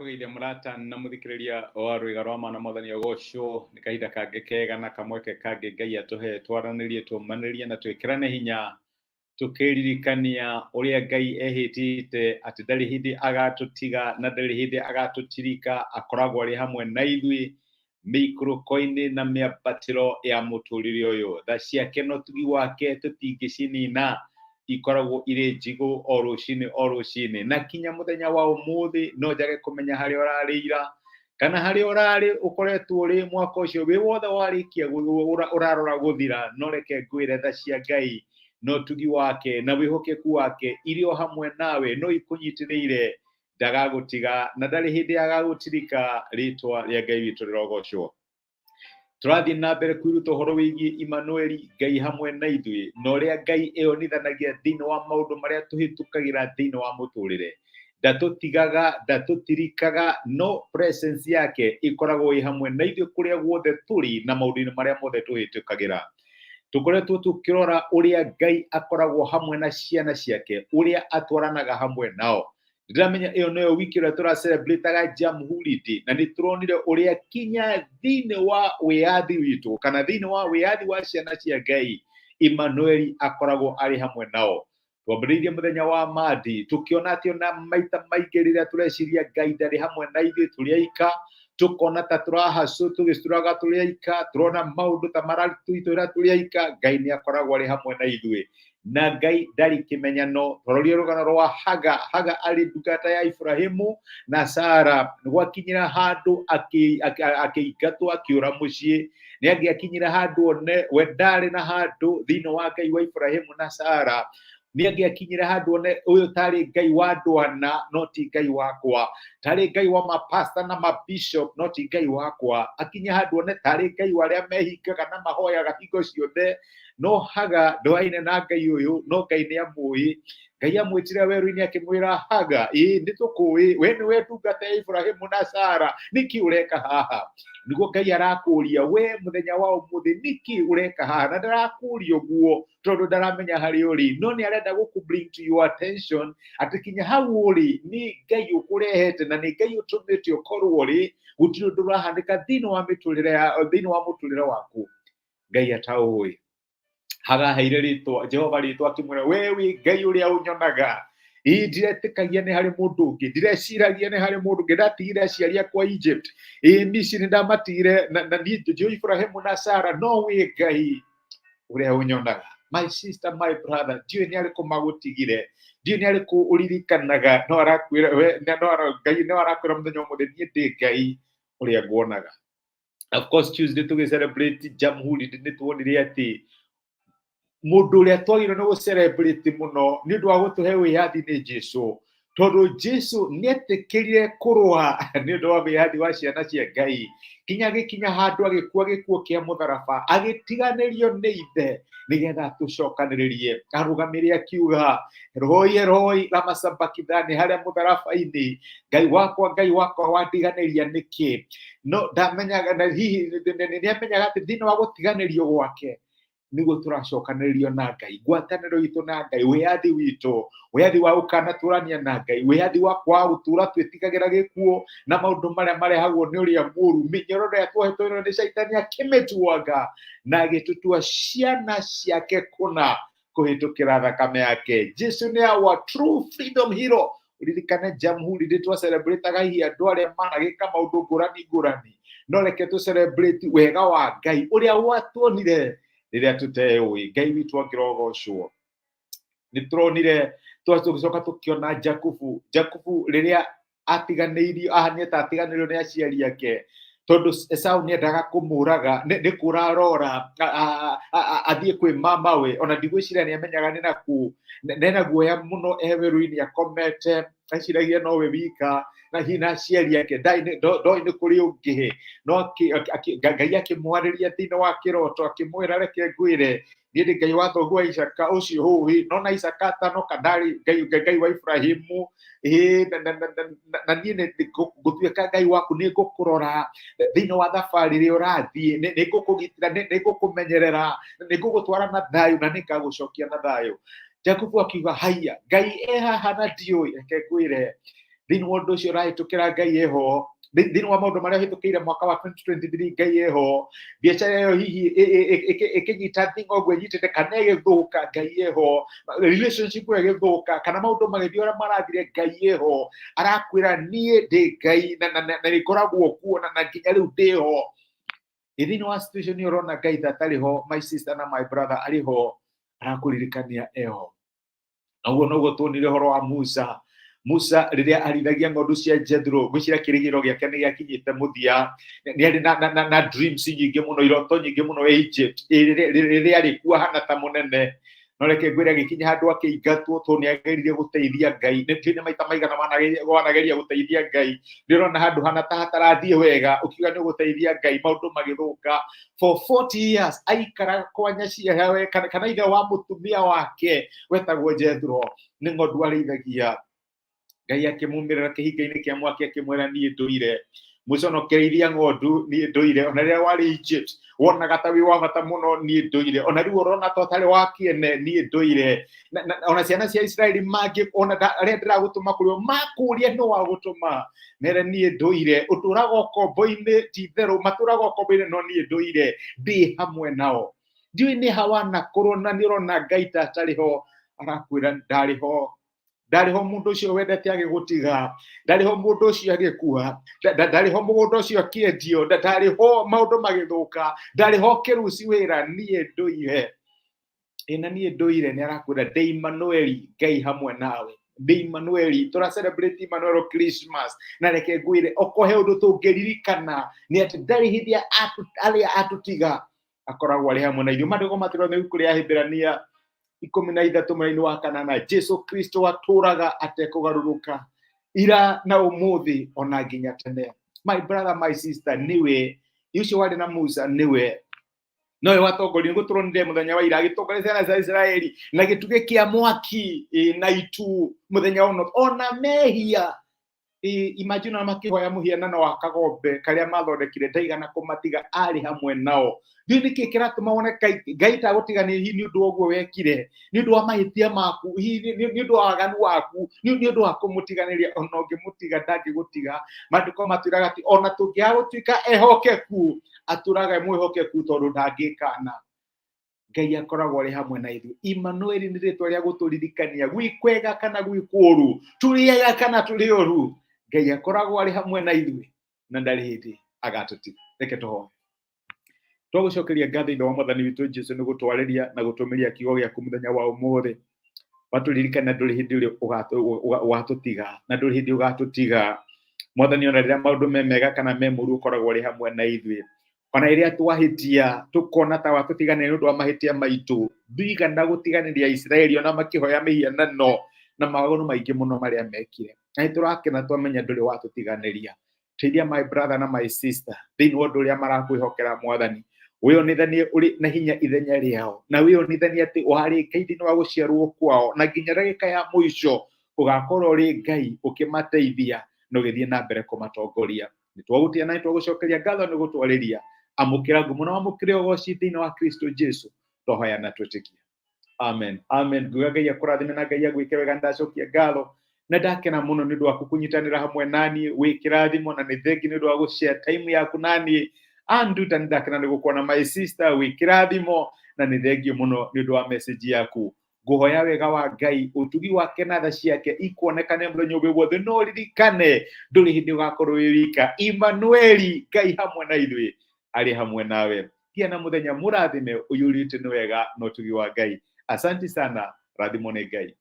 Ndakũgeithia mũrata na mũthikĩrĩria wa rwĩga rwa mana, mwathani agocwo. Nĩ kahinda kangĩ kega na kamweke kangĩ Ngai atũhe twaranĩrie, tũmanĩrie na twĩkĩrane hinya, tũkĩririkania ũrĩa Ngai ehĩtĩte atĩ ndarĩ hĩndĩ agatũtiga na ndarĩ hĩndĩ agatũtirika, akoragwo arĩ hamwe na ithuĩ mĩikũrũko-inĩ na mĩambatĩro ya mũtũrĩre ũyũ. Tha ciake na ũtugi wake tũtingĩcinina, ikoragwo irĩ njigũ o rũcinĩ o rũcinĩ. Na kinya mũthenya wa ũmũthĩ no njage kũmenya harĩa ũrarĩ ira kana harĩa ũrarĩ ũkoretwo ũrĩ mwaka ũcio wĩ wothe warĩkia ũrarora gũthira, no reke ngwĩre tha cia Ngai na ũtugi wake na wĩhokeku wake irĩ o hamwe nawe, no ikũnyitĩrĩire, ndagagũtiga na ndarĩ hĩndĩ agagũtirika. Rĩtwa rĩa Ngai witũ rĩrogocwo. Tũrathiĩ na mbere kwĩruta ũhoro wĩgiĩ Imanueli, Ngai hamwe na ithuĩ, na ũrĩa Ngai eyonithanagia thĩinĩ wa maũndũ marĩa tũhĩtũkagĩra thĩinĩ wa mũtũrĩre. Ndatũtigaga, ndatũtirikaga, no presence yake ĩkoragwo ĩ hamwe na ithuĩ kũrĩa guothe tũrĩ na maũndũ-inĩ marĩa mothe tũhĩtũkagĩra. Tũkoretwo tũkĩrora ũrĩa Ngai akoragwo hamwe na ciana ciake, ũrĩa atwaranaga hamwe nao. Ndĩramenya ĩyo nĩyo wiki ĩrĩa tũracelebrataga Jamhuri Day, na nĩ tũronire ũrĩa kinya thĩinĩ wa wĩyathi witũ kana thĩinĩ wa wĩyathi wa ciana cia Ngai, Emmanuel akoragwo arĩ hamwe nao. Twambĩrĩirie mũthenya wa Mandi tũkĩona atĩ ona maita maingĩ rĩrĩa tũreciria Ngai ndarĩ hamwe na ithuĩ, tũrĩ aika, tũkona ta tũrahacũ tũgĩcuraga tũrĩ aika, tũrona maũndũ ta maratũitũra tũrĩ aika, Ngai nĩ akoragwo arĩ hamwe na ithuĩ. Na Ngai ndarĩ kĩmenyano. Twarorie rũgano rwa Haga. Haga arĩ ndungata ya Ibrahimu na Sara, gwakinyĩra handũ akĩingatwo, akĩũra mũciĩ. Nĩ angĩakinyire handũ one we ndarĩ na handũ thĩinĩ wa Ngai wa Ibrahimu na Sara. Nĩ angĩakinyire handũ one ũyũ tarĩ Ngai wa andũ ana no ti Ngai wakwa, tarĩ Ngai wa mapasta na mabishop no ti Ngai wakwa. Akinye handũ one tarĩ Ngai wa arĩa mehingaga na mahoyaga hingo ciothe, no Haga ndoaine na Ngai ũyũ, no Ngai nĩ amũĩ. Ngai amwĩtire werũ-inĩ akĩmwĩra, Haga, ĩĩ nĩ tũkũĩ, we nĩwe ndungata ya Ibrahimu na Sara, nĩkĩ ũreka haha? Nĩguo Ngai arakũria we mũthenya wa ũmũthĩ, nĩkĩ ũreka haha? Na ndarakũria ũguo tondũ ndaramenya harĩa ũrĩ, no nĩ arenda gũkũ bring to your attention atĩ kinya hau ũrĩ nĩ Ngai ũkũrehete na nĩ Ngai ũtũmĩte ũkorwo ũrĩ. Gũtirĩ ũndũ ũrahanĩka thĩinĩ wa mĩtũrĩre ya thĩinĩ wa mũtũrĩre waku Ngai ataũĩ. Hagaheire rĩtwa Jehova rĩtwa, akĩmwĩra, we wĩ Ngai ũrĩa ũnyonaga. Ĩĩ, ndiretĩkagia nĩ harĩ mũndũ ũngĩ, ndireciragia nĩ harĩ mũndũ ũngĩ. Ndatigire aciari akwa Egypt, ĩĩ Misiri ndamatigire na niĩ njũĩ Ibrahimu na Sara, no wĩ Ngai ũrĩa ũnyonaga. My sister, my brother, ndiũĩ nĩ arĩkũ magũtigire, ndiũĩ nĩ arĩkũ ũririkanaga, no arakwĩra we, no Ngai no arakwĩra mũthenya ũmũthĩ, niĩ ndĩ Ngai ũrĩa nguonaga. Of course, Tuesday tũgĩ celebrate Jamhuri nĩ tuonire atĩ mũndũ ũrĩa twagĩrĩirwo nĩ gũ celebrate mũno nĩ ũndũ wa gũtũhe wĩyathi nĩ Jesu, tondũ Jesu nĩ etĩkĩrire kũrũa nĩ ũndũ wa wĩyathi wa ciana cia Ngai, kinya agĩkinya handũ agĩkua gĩkuũ kĩa mũtharaba, agĩtiganĩrio nĩ ithe nĩgetha tũcokanĩrĩrie. Arũgamĩre akiuga, Eloi Eloi lama sabakithani, harĩa mũtharaba-inĩ, Ngai wakwa, Ngai wakwa, wandiganĩria nĩkĩ? No ndamenyaga, na hihi nĩ amenyaga atĩ thĩinĩ wa gũtiganĩrio gwake nĩguo tũracokanĩrĩrio na Ngai, ngwatanĩro itũ na Ngai, wĩyathi witũ, wĩyathi wa gũkanatũrania na Ngai, wĩyathi wa kwaga gũtũra twĩtigagĩra gĩkuũ na maũndũ marĩa marehagwo nĩ ũrĩa mũru, mĩnyororo ĩrĩa tuohetwo nĩ caitani akĩmĩtuanga na agĩtũtua ciana ciake kũna kũhĩtũkĩra thakame yake. Jesu nĩ our true freedom hero. Ririkane Jamhuri nĩ twa celebrataga hihi andũ arĩa managĩka maũndũ ngũrani ngũrani, no reke tũ celebrate wega wa Ngai ũrĩa watuonire rĩrĩa tũteũĩ. Ngai witũ angĩrogocwo. Nĩ tũronire tũgĩcoka tũkĩona Jakubu. Jakubu rĩrĩa atiganĩirio, ahanĩte ta atiganĩirio nĩ aciari ake, tondũ Esau nĩ endaga kũmũraga, nĩ kũra arora athiĩ kwĩ mamawe. Ona ndigwĩciria nĩ amenyaga nĩ nakũ, nena guoya mũno, e werũ-inĩ akomete, eciragia nowe wika na hihi na aciari ake, ndoĩ nĩ kũrĩ ũngĩ. No Ngai akĩmwarĩria thĩinĩ wa kĩroto, akĩmwĩra, reke ngwĩre, niĩ ndĩ Ngai wa thoguo Isaka ũcio ũĩ, no na Isaka atanoka ndarĩ Ngai, Ngai wa Ibrahimu. Ĩĩ, na niĩ nĩ ngũtuĩka Ngai waku, nĩ ngũkũrora thĩinĩ wa thabarĩ ĩrĩa ũrathiĩ, nĩ ngũkũgitĩra, nĩ ngũkũmenyerera, nĩ ngũgũtwara na thayũ na nĩ ngagũcokia na thayũ. Jakubu akiuga, haiya, Ngai e haha na ndiũĩ. Reke ngwĩre, Thĩinĩ wa ũndũ ũcio ũrahĩtũkĩra, Ngai eho. Thĩinĩ wa maũndũ marĩa ũhĩtũkĩire mwaka wa 2023, Ngai eho. Biacara ĩyo hihi ĩkĩnyita thing'a ũguo ĩnyitĩte kana ĩgĩthũka, Ngai eho. Relationship ĩyo ĩgĩthũka kana maũndũ magĩthiĩ ũrĩa marathire, Ngai eho. Arakwĩra niĩ ndĩ Ngai na nĩ ngoragwo kuo na nginya rĩu ndĩ ho. Thĩinĩ wa situation ĩyo ũrona Ngai ta atarĩ ho, my sister na my brother, arĩ ho, arakũririkania eho. Na ũguo noguo tuonire ũhoro wa Musa. Musa rĩrĩa arithagia ng'ondu cia Jethro, ngwĩciria kĩrĩgĩrĩro gĩake nĩ gĩakinyĩte mũthia. Nĩ arĩ na dreams nyingĩ mũno, iroto nyingĩ mũno Egypt. Rĩrĩa arĩ kuo ahana ta mũnene, no reke ngwĩre agĩkinya handũ akĩingatwo tondũ nĩ ageririe gũteithia Ngai. Nĩ ndiũĩ nĩ maita maigana wanageria gũteithia Ngai, nĩ ũrona handũ hana ta hatarathiĩ wega, ũkiuga nĩ ũgũteithia Ngai, maũndũ magĩthũka. For 40 years aikara kwa nyaciarawe kana ithe wa mũtumia wake wetagwo Jethro, nĩ ng'ondu arĩithagia. Ngai akĩmumĩrĩra kĩhinga-inĩ kĩa mwaki, akĩmwĩra, "Niĩ ndũire." Musa, ona ũkĩrĩithia ng'ondu, niĩ ndũire. Ona rĩrĩa warĩ Egypt wonaga ta wĩ wa bata mũno, niĩ ndũire. Ona rĩu ũrona ta ũtarĩ wa kĩene, niĩ ndũire. Ona ciana cia Isiraeli mangĩ ona arĩa ndĩragũtũma kũrĩ o makũria nĩ wa gũtũma, mere niĩ ndũire. Ũtũraga ũkombo-inĩ, ti itherũ matũraga ũkombo-inĩ, no niĩ ndũire ndĩ hamwe nao. Ndiũĩ nĩ ha wanakorwo na nĩ ũrona Ngai ta atarĩ ho, arakwĩra ndarĩ ho. Ndarĩ ho mũndũ ũcio wendete agĩgũtiga, ndarĩ ho mũndũ ũcio agĩkua, ndarĩ ho mũgũnda ũcio akĩendio, ndarĩ ho maũndũ magĩthũka, ndarĩ ho kĩruci wĩra, niĩ ndũire. Ĩ na niĩ ndũire, nĩ arakwĩra ndĩ Immanueli, Ngai hamwe nawe, ndĩ Immanueli. Tũra celebrate Immanuel Christmas, na reke ngwĩre okorwo he ũndũ tũngĩririkana nĩ atĩ ndarĩ hĩndĩ arĩa atũtiga, akoragwo arĩ hamwe na ithuĩ. Maandĩko matũra nĩ ibuku rĩa Ahibirania 13 mũraini wa kanana, Jesu Kristo atũraga atekũgarũrũka ira na ũmũthĩ ona nginya tene. My brother, my sister, nĩwe ũcio warĩ na Musa, nĩwe nowe watongoria nĩguo tũronire mũthenya wa ira agĩtongoria ciana cia Isiraeli na gĩtugĩ kĩa mwaki na itu mũthenya ũno ona mehia. Imagine ona makĩhoya mũhianano wa kagombe karĩa mathondekire, ndaigana kũmatiga, arĩ hamwe nao. Ndiũĩ nĩkĩ kĩratũma wone Ngai tagũtiganĩria, hihi nĩ ũndũ wa ũguo wekire, nĩ ũndũ wa mahĩtia maku, hihi nĩ ũndũ wa waganu waku, nĩ ũndũ wa kũmũtiganĩria. Ona ũngĩmũtiga, ndangĩgũtiga. Maandĩko matwĩraga atĩ ona tũngĩaga gũtuĩka ehokeku, atũraga e mwĩhokeku tondũ ndangĩkana. Ngai akoragwo arĩ hamwe na ithuĩ. Immanueli nĩ rĩtwa rĩa gũtũririkania gwĩ kwega kana gwĩ kũũru, tũrĩ ega kana tũrĩ oru, Ngai akoragwo arĩ hamwe na ithuĩ na ndarĩ hĩndĩ agatũtiga. Reke tũhoe. Twagũcokeria ngatho, Ithe wa Mwathani witũ Jesu, nĩ gũtwarĩria na gũtũmĩria kiugo gĩaku mũthenya wa ũmũthĩ. Watũririkana ndũrĩ hĩndĩ ũrĩ ũgatũtiga na ndũrĩ hĩndĩ ũgatũtiga, Mwathani. Ona rĩrĩa maũndũ me mega kana me mũru, ũkoragwo ũrĩ hamwe na ithuĩ. Ona rĩrĩa twahĩtia tũkona ta watũtiganĩria nĩ ũndũ wa mahĩtia maitũ, ndũigana gũtiganĩria Isiraeli ona makĩhoya mĩhianano na mawaganu maingĩ mũno marĩa mekire. Na nĩ tũrakena twamenya ndũrĩ watũtiganĩria. Teithia my brother na my sister thĩinĩ wa ũndũ ũrĩa marakwĩhokera, Mwathani. Wĩonithanie ũrĩ na hinya ithenya rĩao, na wĩonithanie atĩ warĩ Ngai thĩinĩ wa gũciarwo kwao, na nginya ndagĩka ya mũico ũgakorwo ũrĩ Ngai ũkĩmateithia na ũgĩthiĩ na mbere kũmatongoria. Nĩ twagũtĩa na nĩ twagũcokeria ngatho nĩ gũtwarĩria. Amũkĩra ngumo na wamũkĩre ũgoci thĩinĩ wa Kristo Jesu twahoya na twĩtĩkia. Amen, amen. Nguga Ngai akũrathime na Ngai agwĩke wega. Ndacokia ngatho na ndakena mũno nĩ ũndũ waku kũnyitanĩra hamwe naniĩ. Wĩ kĩrathimo na nĩ thengi nĩ ũndũ wa gũshare time yaku naniĩ. Anduta, nĩ ndakena nĩ gũkuona, my sister. Wĩ kĩrathimo na nĩ thengio mũno nĩ ũndũ wa message yaku. Ngũhoya wega wa Ngai, ũtugi wake na tha ciake ikuonekane mũthenya ũyũ wothe. No ririkane ndũrĩ hĩndĩ ũgakorwo wĩ wika. Immanueli, Ngai hamwe na ithuĩ, arĩ hamwe nawe. Gĩa na mũthenya mũrathime ũiyũrĩte nĩ wega na ũtugi wa Ngai. Asanti sana, rathimwo nĩ Ngai.